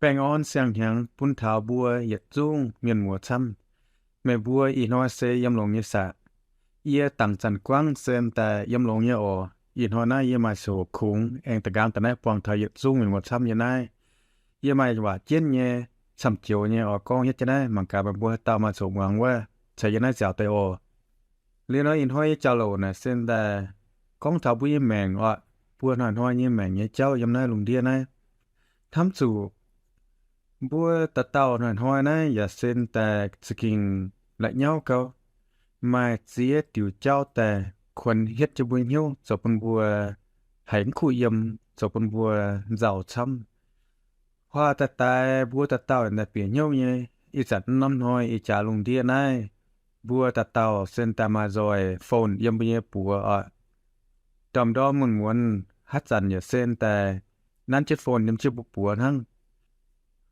Baengh orn siang-hnyangx bun taux mbuo yietc zungv mienh muoz camv. Meih mbuo ih hnoi se yiem longx nyei saah? Yie dangc zanc guangv se daaih yiem longx nyei oc. Ih hnoi naaiv yie maaih coc kungx aengx da'nqaang da'naaiv buangh taux yietc zungv mienh muoz camv nyei naaiv. Yie maaih waac jienv nyei, camv-joux nyei oix gorngv hietv jienv naaiv, mangc gaax meih mbuo haaix dauh maaih coc muangx wuov, caux yie naaiv nziaauc deix oc. Liuz nor ih hnoi yie jauv-louc naaic se daaih gorngv taux mbuo nyei maengc oc, mbuo hnoi-hnoi nyei maengc nyei jauv yiem naaiv lungh ndiev naaiv. Hnamv zuqc mbuo dauh dauh hnoi-hnoi naaiv yaac se daaih za'gengh la'nyauv gau, maaih ziex diuc jauv daaih kuonx hietv jienv mbuo hnyouv zoux bun mbuo haiz mv kuh yiem, zoux bun mbuo nzauh camv. Huaah daaih daix mbuo dauh dauh daaih bieqc hnyouv nyei. Ih zanc norm hnoi ih jaax lungh ndiev naaiv, mbuo dauh dauh se daaih maaih nzoih phone yiem mbuo nyei buoz oc. Ndorm-ndorm muonz-muonz haaix zanc yaac se daaih nanv jienv phone yiem jienv mbuo buoz hnangv.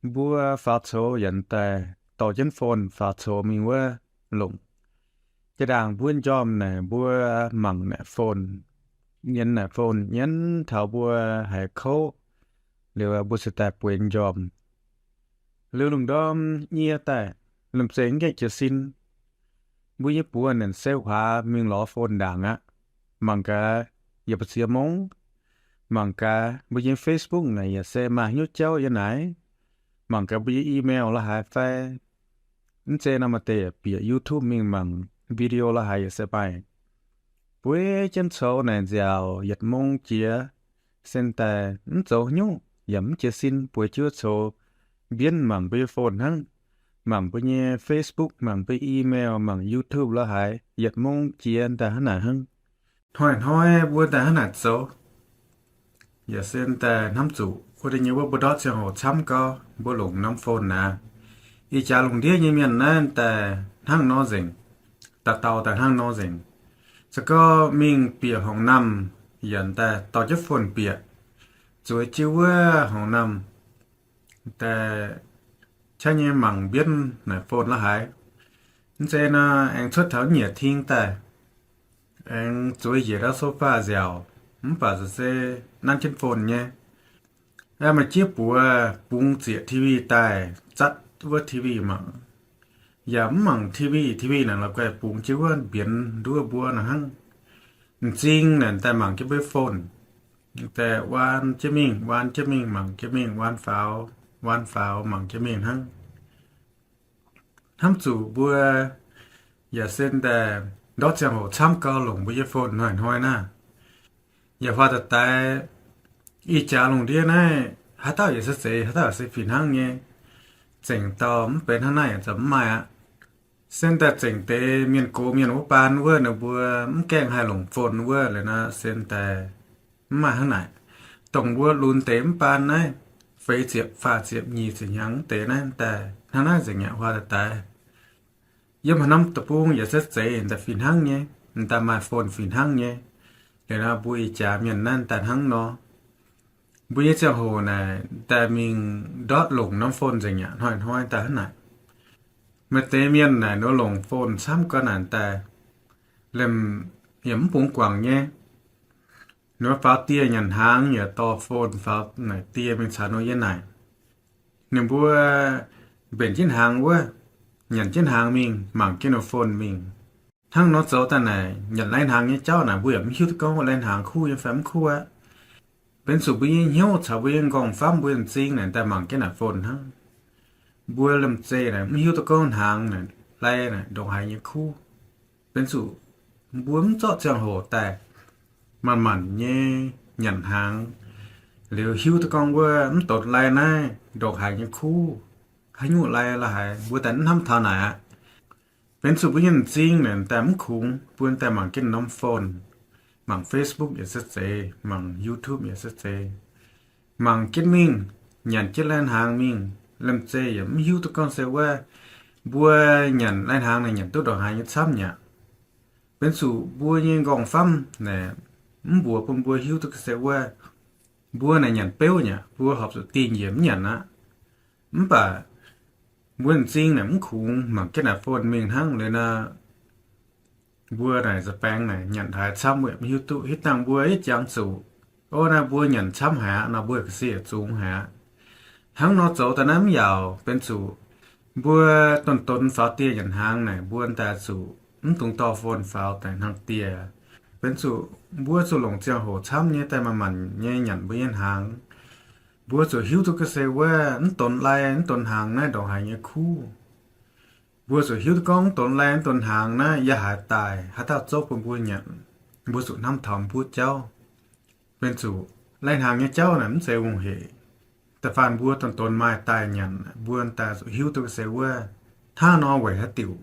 Mbuo faaux coux yaac daaih dorh jienv phone faaux coux mingh wuov longc. Jaa-ndaangc mbuo njormh naaic mbuo mangc naaic phone, nyienz naaic phone nyienz taux mbuo haiz kouv, liuz mbuo se daaih bueix njormh. Liuz lungh ndorm nyie daaih, lomh nzoih mv gaengh jiez sin. Mbuo nyei buoz naaic se huaax mingh lorz phone ndaangc aqv. Mangc gaax yietc ba'ziex mong, mangc gaax mbuo nyei Facebook naaic yaac se maaih hnyouv jauv yiem naaic. Mangc gaax mbuo nyei email la'haaix fai mv zeiz nor maaih deix bieqc YouTube mingh mangc video la'haaix yaac se maaih. Bueix jienv coux naaic nziaauc yietc mong jiex, se daaih mv zoux hnyouv yaac mv jiez sin, bueix jienv coux mbienv mangc mbuo nyei phone hnangv, mangc mbuo nyei Facebook, mangc mbuo email, mangc YouTube la'haaix yietc mong jiex daaih hnangv naaic hnangv. Hnoi-hnoi mbuo daaih hnangv naaic zoux, yaac se daaih hnamv zuqc wuov deix nyei wuov mbuo ndortv ziangh hoc camv gau, mbuo longc norm phone naaic. Ih jaax lungh ndiev nyei mienh naaiv daaih hnangv nor nzengc, dauh dauh daaih hnangv nor nzengc. Se gorngv mingh bieqc horngc namh yaac daaih dorh jienv phone bieqc, zueiz jienv wuov horngc namh daaih qaqv nyei mangc mbienv naaic phone la'haaix. Mv zeiz nor aengx cuotv taux nyiec ting daaih, aengx zueiz njiec ndau sofa nziaauc, mv baac se nanv jienv phone nyei. Maaih jieqv buoz bungx zieqc TV daaih zatv wuov TV mangc, yaac mv mangc TV, TV naaic la'guaih bungx jienv wuov mbienx nduov mbuo naaic hnangv. M'zing naaic daaih mangc jienv mbuo phone, daaih waan jienv mingh, waan jienv mingh, mangc jienv mingh, waan faaux, waan faaux, mangc jienv mingh hnangv. Hnamv zuqc mbuo yaac se daaih ndortv ziangh hoc camv gau longc mbuo nyei phone hnoi-hnoi naaiv. Yaac huaax daaih daix ih jaax lungh ndiev naaiv, haaix dauh yaac se zeiz, haaix dauh yaac se fih hnangv nyei. Zengc dauh mv benx hnangv naaiv yaac mv maaih aqv. Se daaih zengc deix mienh gox mienh wuov baan wuov, ninh mbuo mv gaengh haih longc phone wuov liuz nor, se daaih mv maaih hnangv naaic. Dongh mbuo lunx deix mv baan naaiv, feix ziepc, faah ziepc, nyic ziepc hnyangx deix naaiv daaih hnangv naaiv nzengc aqv, huaax daaih daix. Yiem haaix norm deic-bung yaac se zeiz daaih fih hnangv nyei, daaih maaih phone fih hnangv nyei. Liuz nor mbuo ih jaax mienh naaiv daaih hnangv nor. Mbuo nyei ziangh hoc naaic daaih mingh ndortv longc norm phone nzengc aqv, hnoi-hnoi daaih hnangv naaic. Maaih deix mienh naaic nor longc phone camv gau naaic daaih, liemh yaac mv bungx guangc nyei. Nor faaux dieh nyanc hnaangx yaac dorh phone faaux naaic dieh mingh caux nor yie naaic. Ninh mbuo mbenc jienv hnaangx wuov, nyanc jienv hnaangx mingh, mangc jienv nor phone mingh. Hnangv nor zoux daaih naaic, nyanc lai-hnaangx nyei jauv naaic mbuo yaac mv hiuv duqv gorngv wuov lai-hnaangx kuv nyei fai mv kuv aqv. Benx zuqc mbuo nyei hnyouv caux mbuo nyei nqorngv-famv, mbuo nyei m'zing naaic daaih mangc jienv naaic phone hnangv. Mbuo liemh zeih naaic mv hiuv duqv gorngv hnaangx naaic, lai naaic ndongc haaix nyei kuv. Benx zuqc mbuo mv zorqv ziangh hoc daaih manc-manc nyei nyanc hnaangx, liuz hiuv duqv gorngv wuov mv donx lai naaiv ndongc haaix nyei kuv, haaix nyungc lai la'haaix, mbuo daaih mv hnamv taux naaic aqv. Benx zuqc mbuo nyei m'zing naaic daaih mv kungx, mbuo daaih mangc jienv norm phone, mangc Facebook yaac se zeiz, mangc YouTube yaac se zeiz, mangc jienv mingh, nyanc jienv lai-hnaangx mingh, liemh zeih yaac mv hiuv duqv gorngv se wuov mbuo nyanc lai-hnaangx naaic nyanc duqv ndongc haaix nyei camv mi'aqv. Benx zuqc mbuo nyei nqorngv-famv naaic mv mbuox bun mbuo hiuv duqv se wuov mbuo naaic nyanc beuv mi'aqv, mbuo horpc zuqc dingh njiec mv nyanc aqv. Mv baac mbuo m'zing naaic mv kungx, mangc jienv naaic phone mingh hnangv liuz nor, mbuo naaic nza baeng naaic nyanc haaix camv mbuo yaac mv hiuv duqv. Hitv dangh mbuo yietv jangx zuqc, o, naaiv mbuo nyanc camv haic aqv nor, mbuo ga'sie zungx haic aqv. Hnangv nor zoux daaih naaiv mv yaac benx zuqc mbuo donx-donx faaux dieh nyanc hnaangx naaic, mbuo daaih zuqc mv dungx dorh phone faaux daaih hnangv dieh. Benx zuqc mbuo zuqc longc ziangh hoc camv nyei daaih manc-manc nyei nyanc mbuo nyei hnaangx. Mbuo zuqc hiuv duqv ga'sie wuov mv donx lai mv donx hnaangx naaiv ndongc haaix nyei kuv. Mbuo zuqc hiuv duqv gorngv mv donx lai mv donx hnaangx naaiv yaac haaix daaih haaix dauh zouv bun mbuo nyanc. Mbuo zuqc hnamv taux mbuo jauv. Benx zuqc lai-hnaangx nyei jauv naaic mv zeiz ungh heic. Da'faanh mbuo donx-donx maaih daaih nyanc, mbuo daaih zuqc hiuv duqv ga'sie wuov hnangv nor weic haaix diuc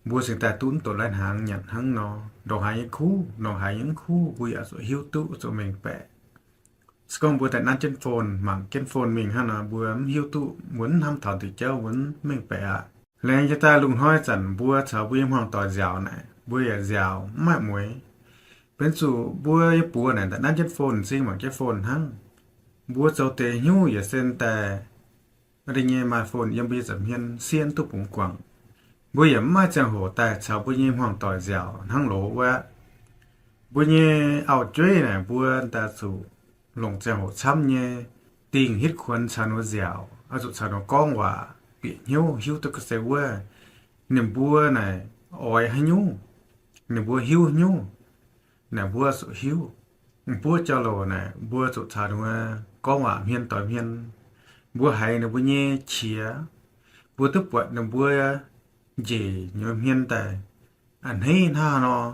mbuo cingx daaih duqv mv donx lai-hnaangx nyanc hnangv nor. Ndongc haaix nyei kuv, ndongc haaix nyei mv kuv, mbuo yaac zuqc hiuv duqv zuqc mengh baeqc. Se gorngv mbuo daaih nanv jienv phone, mangc jienv phone mingh hnangv nor, mbuo mv hiuv duqv, mbuo mv hnamv taux diuc jauv, mbuo mv mengh baeqc aqv. Laengz jiez daaih lungh hnoi zanc mbuo caux mbuo nyei hmuangx doic nziaauc naaic, mbuo yaac nziaauc mv maaih mueix. Benx zuqc mbuo nyei buoz naaic daaih nanv jienv phone, m'zing mangc jienv phone hnangv. Mbuo zoux deix hnyouv yaac sen daaih nyei maaih phone yiem mbuo nyei nza'hmien sieqv duqv bungx guangc. Mbuo yaac mv maaih ziangh hoc daaih caux mbuo nyei hmuangx doic nziaauc hnangv loz wuov. Mbuo nyei auv-jueiv naaic mbuo daaih zuqc longc ziangh hoc camv nyei dingh hitv kuonx caux ninh mbuo nziaauc, oix zuqc caux ninh mbuo gorngv waac, bieqc hnyouv, hiuv duqv ga'sie wuov ninh mbuo naaic oix haaix nyungc, ninh mbuo hiuv haaix nyungc. Naaic mbuo zuqc hiuv. Mbuo jauv-louc naaic mbuo zuqc caux ninh mbuo gorngv waac hmien doix hmien. Mbuo haiz ninh mbuo nyei qiex, mbuo duqv buatc ninh mbuo njiec nyei hmien daaih a'hneiv hnangv haaix nor,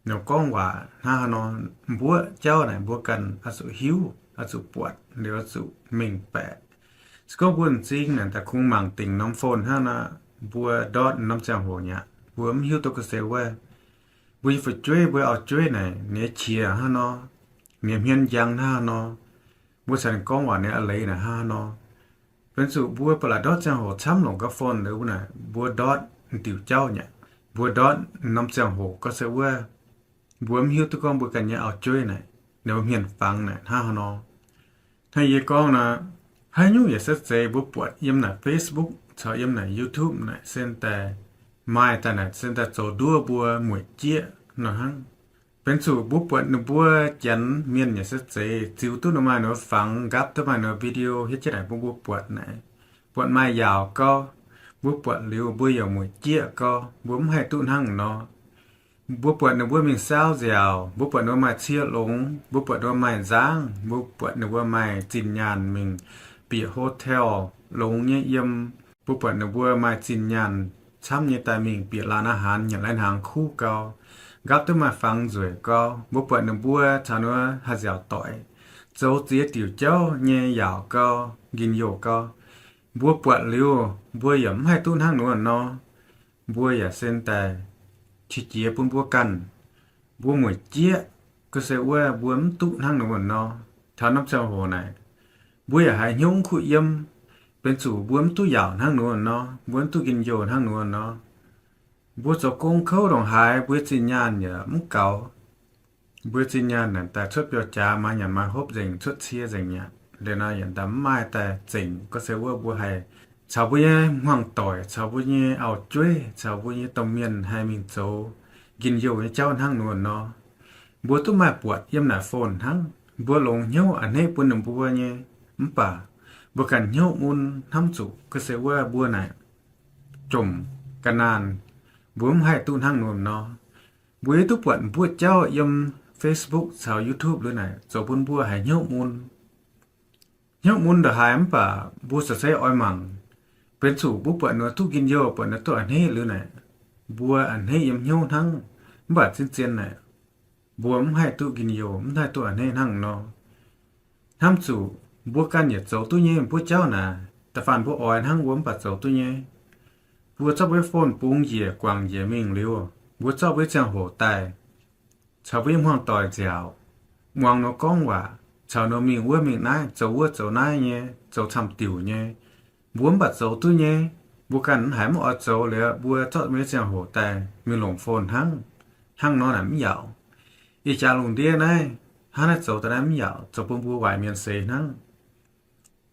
ninh gorngv waac hnangv haaix nor. Mbuo jauv naaic mbuo ganh oix zuqc hiuv, oix zuqc buatc, liuz oix zuqc mengh baeqc. Se gorngv mbuo m'zing naaic daaih kungx mangc dingc norm phone hnangv nor, mbuo ndortv norm ziangh hoc nyei aqv, mbuo mv hiuv duqv ga'sie wuov mbuo nyei fu'jueiv, mbuo auv-jueiv naaic ninh nyei qiex hnangv haaix nor, ninh nyei hmien njang hnangv haaix nor, mbuo caux ninh gorngv waac ninh a'leiz naaic hnangv haaix nor. Benx zuqc mbuo ba'laqc ndortv ziangh hoc camv longc gau phone liuz naaic, mbuo ndortv diuc jauv nyei aqv, mbuo ndortv norm ziangh hoc ga'sie wuov mbuo mv hiuv duqv gorngv mbuo ganh nyei auv-jueiv naaic, ninh mbuo hmien fangx naaic hnangv haaix nor. Hnangv yie gorngv nor, haaix nyungc yaac se zeiz mbuo buatc yiem naaic Facebook caux yiem naaic YouTube naaic sen daaih maaih daaih naaic sen daaih zoux nduov mbuo mueic jieqv nor hnangv. Benx zuqc mbuo buatc ninh mbuo janx mienh yaac se zeiz ziux duqv ninh maaih ninh mbuo fangx, nqaapv duqv maaih ninh mbuo video hietv jienv naaic bun mbuo buatc naaic, buatc maaih yaauc gau. Mbuo buatc liuz mbuo yaac mueic jieqv gau, mbuo mv haih duqv hnangv nor. Mbuo buatc ninh mbuo mingh saauv nziaauc, mbuo buatc ninh mbuo maaih cie longx, mbuo buatc ninh mbuo maaih nzangv, mbuo buatc ninh mbuo maaih zinh nyaanh mingh bieqc hotel longx nyei yiem, mbuo buatc ninh mbuo maaih zinh nyaanh camv nyei daaih mingh bieqc laanh aqv haanx nyanc lai-hnaangx kuv gau, nqaapv duqv maaih fangx nzueic gau. Mbuo buatc ninh mbuo caux ninh mbuo haaix nziaauc doic zoux ziex diuc jauv nyei yaauc gau, njien-youh gau. Mbuo buatc liuz mbuo yaac mv haih duqv hnangv ninh mbuo nor. Mbuo yaac sen daaih qiex jiez bun mbuo ganh. Mbuo mueic jieqv, ga'sie wuov mbuo mv duqv hnangv ninh mbuo nor. Taux norm ziangh hoc naaic, mbuo yaac haiz hnyouv mv kuv yiem. Benx zuqc mbuo mv duqv yaauc hnangv ninh mbuo nor, mbuo mv duqv njien-youh hnangv ninh mbuo nor. Mbuo zoux gong kouv ndongc haaix, mbuo zinh nyaanh yaac mv gaux. Mbuo zinh nyaanh naaic daaih cuotv biauv-jaax maaih nyanc maaih hopv nzengc, cuotv cie nzengc mi'aqv. Liuz nor yaac daaih mv maaih daaih zengc. Ga'sie wuov mbuo haih caux mbuo nyei hmuangv-doic, caux mbuo nyei auv-jueiv, caux mbuo nyei domh mienh haih mingh zoux njien-youh nyei jauv hnangv ninh mbuo nor. Mbuo duqv maaih buatc yiem naaic phone hnangv. Mbuo longx hnyouv a'hneiv bun ninh mbuo nyei, mv baac mbuo ganh hnyouv mun hnamv zuqc ga'sie wuov mbuo naaic jomc ga'naanh, mbuo mv haih duqv hnangv ninh mbuo nor. Mbuo yaac duqv buatc mbuo jauv yiem Facebook caux YouTube liuz naaic zoux bun mbuo haiz hnyouv mun. Hnyouv mun ndongc haaix mv baac mbuo se oix mangc. Benx zuqc mbuo buatc ninh duqv njien-youh, buatc ninh duqv a'hneiv liuz naaic, mbuo a'hneiv yiem hnyouv hnangv. Mv baac zien-zien naaic, mbuo mv haih duqv njien-youh, mv haih duqv a'hneiv hnangv nor. Hnamv zuqc mbuo ganh yietc zoux duqv nyei mbuo jauv naaic, da'faanh mbuo oix hnangv mbuo mv baac zoux duqv nyei. Mbuo zorqv mbuo nyei phone bungx njiec guangc njiec mingh liuz, mbuo zorqv mbuo nyei ziangh hoc daaih caux mbuo nyei hmuangv-doic nziaauc, muangx ninh mbuo gorngv waac, caux ninh mbuo mingh wuov mingh naaiv, zoux wuov zoux naaiv nyei, zoux camv diuc nyei. Mbuo mv baac zoux duqv nyei. Mbuo ganh haiz mv oix zoux liuz, mbuo zorqv mbuo nyei ziangh hoc daaih mingh longc phone hnangv. Hnangv nor naaic mv yaauc. Ih jaax lungh ndiev naaiv, hnangv naaiv zoux daaih naaiv mv yaauc, zoux bun mbuo waaic mienh seix hnangv.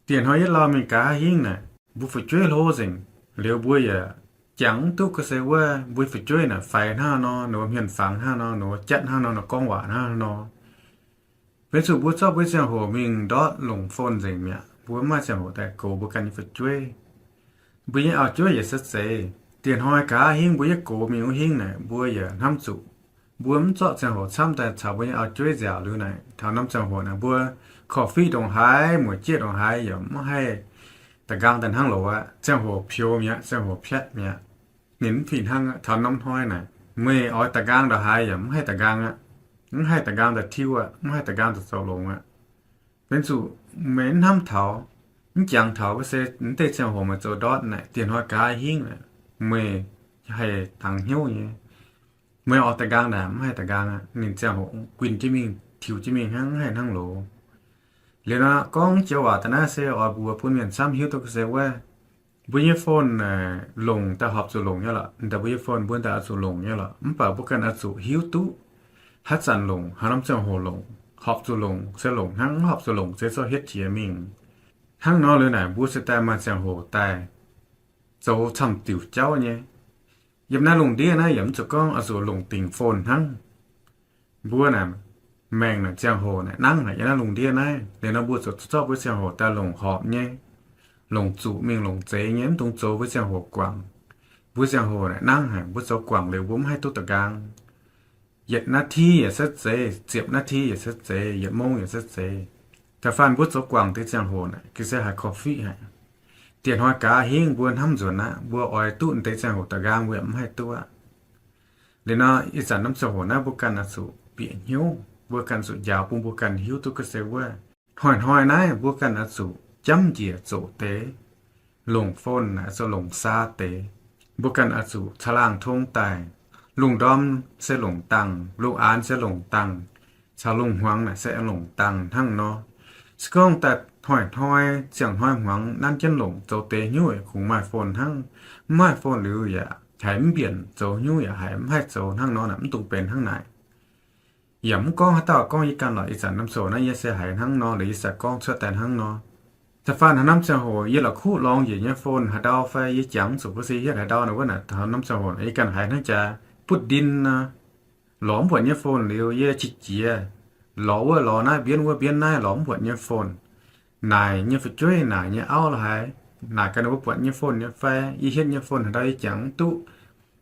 Dieh hnoi yietv lauh mingh gaax hingv naaic, mbuo fu'jueiv hlo nzengc, liuz mbuo yaac jangx mv duqv ga'sie wuov mbuo fu'jueiv naaic faix hnangv nor, ninh mbuo hmien fangx hnangv nor, ninh mbuo jatv hnangv nor, ninh gorngv waac hnangv nor. Benx zuqc mbuo zorqv mbuo ziangh hoc mingh ndortv longc phone nzengc mi'aqv. Mbuo mv maaih ziangh hoc daaih goux mbuo ganh nyei fu'jueiv. Mbuo nyei auv-jueiv yaac se zeiz. Dieh hnoi nqa'haav hingv mbuo yaac goux mingh wuov hingv naaic, mbuo yaac hnamv zuqc mbuo mv zorqv ziangh hoc camv daaih caux mbuo nyei auv-jueiv nziaauc liuz naaic, taux norm ziangh hoc naaic mbuo korv-fiqv ndongc haaix, mueic jieqv ndongc haaix yaac mv haih da'nqaang daaih hnangv loz aqv. Ziangh hoc pioux mi'aqv, ziangh hoc piatv mi'aqv. Ninh mv fih hnangv aqv. Taux norm hnoi naaic, meih oix da'nqaang ndongc haaix yaac mv haih da'nqaang aqv. Mv haih da'nqaang daaih tiuv aqv, mv haih da'nqaang daaih zoux longx aqv. Benx zuqc meih mv hnamv taux, mv jangx taux wuov se mv deix ziangh hoc meih zoux ndortv naaic, dieh hnoi nqa'haav hingv naaic, meih haih dangx hnyouv nyei. Meih oix da'nqaang naaic mv haih da'nqaang aqv. Ninh ziangh hoc guinh jienv mingh, tiux jienv mingh hnangv, mv haih hnangv loz. Liuz nor gorngv joux waac da'naaiv se oix mbuox bun mienh camv hiuv duqv ga'sie wuov, mbuo nyei phone naaic longc daaih horpc zuqc longc nyei lorqc. Daaih mbuo nyei phone mbuo daaih oix zuqc longc nyei lorqc. Mv baac mbuo ganh oix zuqc hiuv duqv haaix zanc longc, haaix norm ziangh hoc longc. Horpc zuqc longc se longc hnangv, mv horpc zuqc longc se zorqv hietv jiex mingh. Hnangv nor liuz naaic mbuo se daaih maaih ziangh hoc daaih zoux camv diuc jauv nyei. Yiem naaiv lungh ndiev naaiv yaac mv zuqc gorngv oix zuqc longc dingc phone hnangv. Mbuo naaic, maengc naaic, ziangh hoc naaic nangv naaic yiem naaiv lungh ndiev naaiv. Liuz nor mbuo zuqc zorqv mbuo ziangh hoc daaih longc horpc nyei, longc zuqc mingh longc zeiz nyei, mv dungx zoux mbuo ziangh hoc guangc. Mbuo ziangh hoc naaic nangv haic, mbuo zoux guangc liuz mbuo mv haih duqv da'nqaang. Yietc นาที yaac se zeiz, ziepc นาที yaac se zeiz, yietc โมง yaac se zeiz. Da'faanh mbuo zoux guangc deix ziangh hoc naaic ga'sie haiz korv-fiqv haic. Dieh hnoi nqa'haav hingv mbuo hnamv nzuonx aqv, mbuo oix duqv deix ziangh hoc da'nqaang mbuo yaac mv haih duqv aqv. Liuz nor ih zanc norm ziangh hoc naaiv mbuo ganh oix zuqc bieqc hnyouv, mbuo ganh zuqc njaaux bun mbuo ganh hiuv duqv ga'sie wuov, hnoi-hnoi naaiv mbuo ganh oix zuqc jamv njiec zoqc deix. Longc phone naaic zuqc longc saa deix. Mbuo ganh oix zuqc caangh laangh tong daaih. Lungh ndorm se longc dangh, lungh aanx se longc dangh, caux lungh hmuangx naaic se longc dangh hnangv nor. Se gorngv daaih hnoi-hnoi ziangh hnoi hmuangx nanv jienv longc zoux deix hnyouv yaac kungx maaih phone hnangv. Mv maaih phone liuz yaac haiz mv mbienc, zoux hnyouv yaac haiz mv haih zoux hnangv nor naaic, mv dungx benx hnangv naaic. Yaac mv gorngv haaix dauh gorngv yie ganh lorqc. Ih zanc norm ziangh hoc naaiv yie se haiz hnangv nor, liuz yie se gorngv cuotv daaih hnangv nor. Da'faanh haaix norm ziangh hoc yie la'kuqv lorngx njiec nyei phone haaix ndau fai yie jangx zuqc mbuo se hietv haaix ndau nor wuov naaic, taux norm ziangh hoc yie ganh haiz hnangv jaax butv ndin nor, lorz mv buatc nyei phone liuz yie qiex jiez, lorz wuov lorz naaiv, mbienv wuov mbienv naaiv, lorz mv buatc nyei phone. Naaic nyei fu'jueiv, naaic nyei auv la'haaix, naaic ganh wuov buatc nyei phone nyei fai, yie hietv nyei phone haaix ndau yie jangx mv duqv.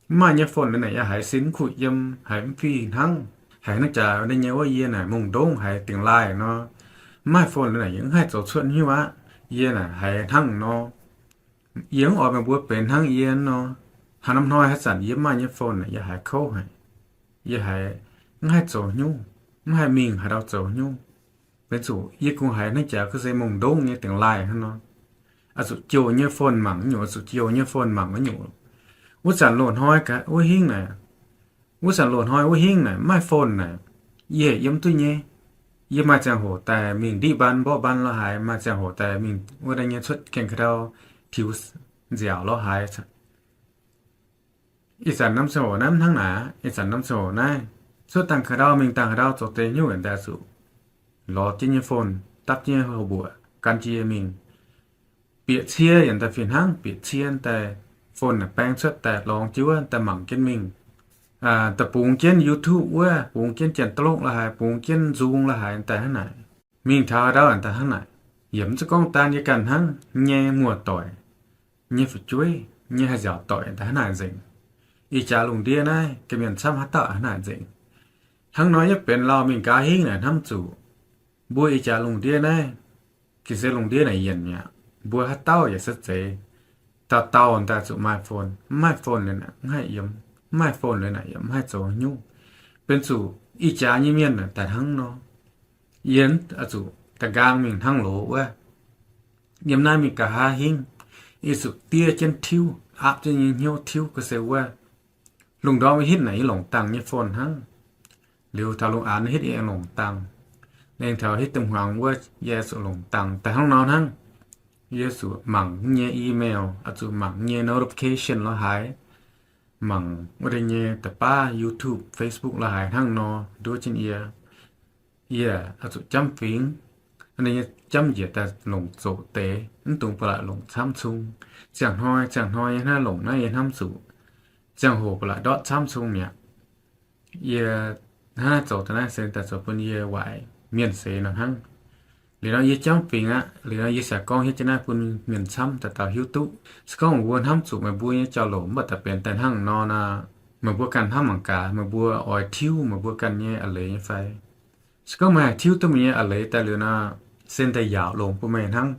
Mv maaih nyei phone liuz naaic yie haiz sin mv kuh yiem, haiz mv fih hnangv, haiz hnangv jaax nyei wuov yie naaic mongh ndongv haiz dingc laaih nor. Mv maaih phone liuz naaic yie mv haih zoux cuotv hnyouv aqv. Yie naaic haiz hnangv nor. Yie mv oix meih mbuo benx hnangv yie nor. Haaix norm hnoi haaix zanc yie mv maaih nyei phone naaic yie haiz kouv haic. Yie haiz mv haih zoux hnyouv, mv haih mingh haaix ndau zoux hnyouv. Benx zuqc yie kungx haiz hnangv jaax ga'sie mongh ndongv nyei dingc laaih hnangv nor. Oix zuqc jouh nyei phone mangc nyungc, oix zuqc jouh nyei phone mangc nyungc. Wuov zanc loz-hnoi wuov hingv naaic, wuov zanc loz-hnoi wuov hingv naaic mv maaih phone naaic, yie yiem duqv nyei. Yie maaih ziangh hoc daaih mingh ndiqv mbaan mborqv mbaan lorqc haaix, maaih ziangh hoc daaih mingh wuov deix nyei cuotv gaengh ka'ndau tiux nziaauc lorqc haaix. Ih zanc norm ziangh hoc naaiv mv hnangv naaic aqv. Ih zanc norm ziangh hoc naaiv cuotv dangh ka'ndau mingh dangh ka'ndau zoux deix hnyouv yaac daaih zuqc lorz jienv nyei phone, dapv jienv nyei houx mbuoqc gan jienv yie mingh. Bieqc cie yaac daaih fih hnangv, bieqc cie daaih phone naaic baeng cuotv daaih lorngx jienv wuov daaih mangc jienv mingh. Daaih bungx jienv YouTube wuov, bungx jienv Janx-Deic-Lungh la'haaix, bungx jienv Zoom la'haaix daaih hnangv naaic. Mingh taux haaix ndau daaih hnangv naaic. Yaac mv zeiz gorngv daan yie ganh hnangv, nyei muoz-doic, nyei fu'jueiv, nyei haih nziaauc doic daaih hnangv naaic nzengc. Ih jaax lungh ndiev naaiv ga'mienh camv haaix dauh hnangv naaic nzengc. Hnangv nor yie benx lauh mingh nqa'haav hingv naaic hnamv zuqc mbuo ih jaax lungh ndiev naaiv, ga'sie lungh ndiev naaic yienc mi'aqv. Mbuo haaix dauh yaac se zeiz, dauh dauh daaih zuqc maaih phone. Mv maaih phone liuz naaic mv haih yiem, mv maaih phone liuz naaic yaac mv haih zoux hnyouv. Benx zuqc ih jaax nyei mienh daaih hnangv nor, yie zuqc da'nqaang mingh hnangv loz wuov. Yiem naaiv mingh nqa'haav hingv, yie zuqc diev jienv tiuv, aapv jienv nyei hnyouv tiuv ga'sie wuov. Lungh ndorm hitv naaic yie longc dangh nyei phone hnangv. Liuz taux lungh aanx hitv yie longc dangh. Aengx taux hitv da'hmuangx wuov yie zuqc longc dangh daaih hnangv nor hnangv. Yie zuqc mangc nyei email, oix zuqc mangc nyei notification lorqc haaix, mangc wuov deix nyei da'baav YouTube, Facebook lorqc haaix hnangv nor nduov jienv yie. Yie oix zuqc jamv fingx, nyei jamv njiec daaih longc zoqc deix, mv dungx ba'laqc longc camv cung. Ziangh hnoi ziangh hnoi yie hnangv longc naaiv yie hnamv zuqc ziangh hoc ba'laqc ndortv camv cung mi'aqv. Yie hnangv naaiv zoux daaih naaiv se daaih zoux bun yie waaic mienh seix nor hnangv. Liuz nor yie jangv fingx aqv. Liuz nor yie siac gorngv hietv jienv naaiv bun mienh camv dauh dauh hiuv duqv. Se gorngv meih mbuo hnamv zuqc meih mbuo nyei jauv-louc mv baac daaih benx daaih hnangv nor nor, meih mbuo ganh hnamv mangc gaax, meih mbuo oix tiuv meih mbuo ganh nyei a'leiz nyei fai? Se gorngv meih haih tiuv duqv meih nyei a'leiz daaih liuz nor, sin daaih yaauc longx bun meih hnangv.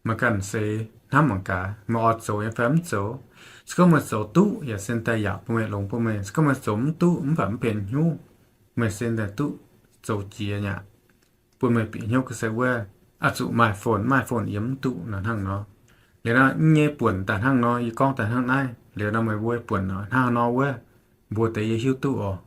Meih ganh seix hnamv mangc gaax, meih oix zoux nyei fai mv zoux. Se gorngv meih zoux duqv yaac sin daaih yaauc bun meih, longx bun meih. Se gorngv meih zoux mv duqv mv baac mv benx hnyouv, meih sin daaih duqv zoux jiex nyaqc, bun meih bieqc hnyouv ga'sie wuov, oix zuqc maaih phone, maaih phone yiem mv duqv nor hnangv nor. Liuz nor yie nyei buonc daaih hnangv nor, yie gorngv daaih hnangv naaiv. Liuz nor meih mbuo buonc nor hnangv nor wuov, mbuo deix yie hiuv duqv oc.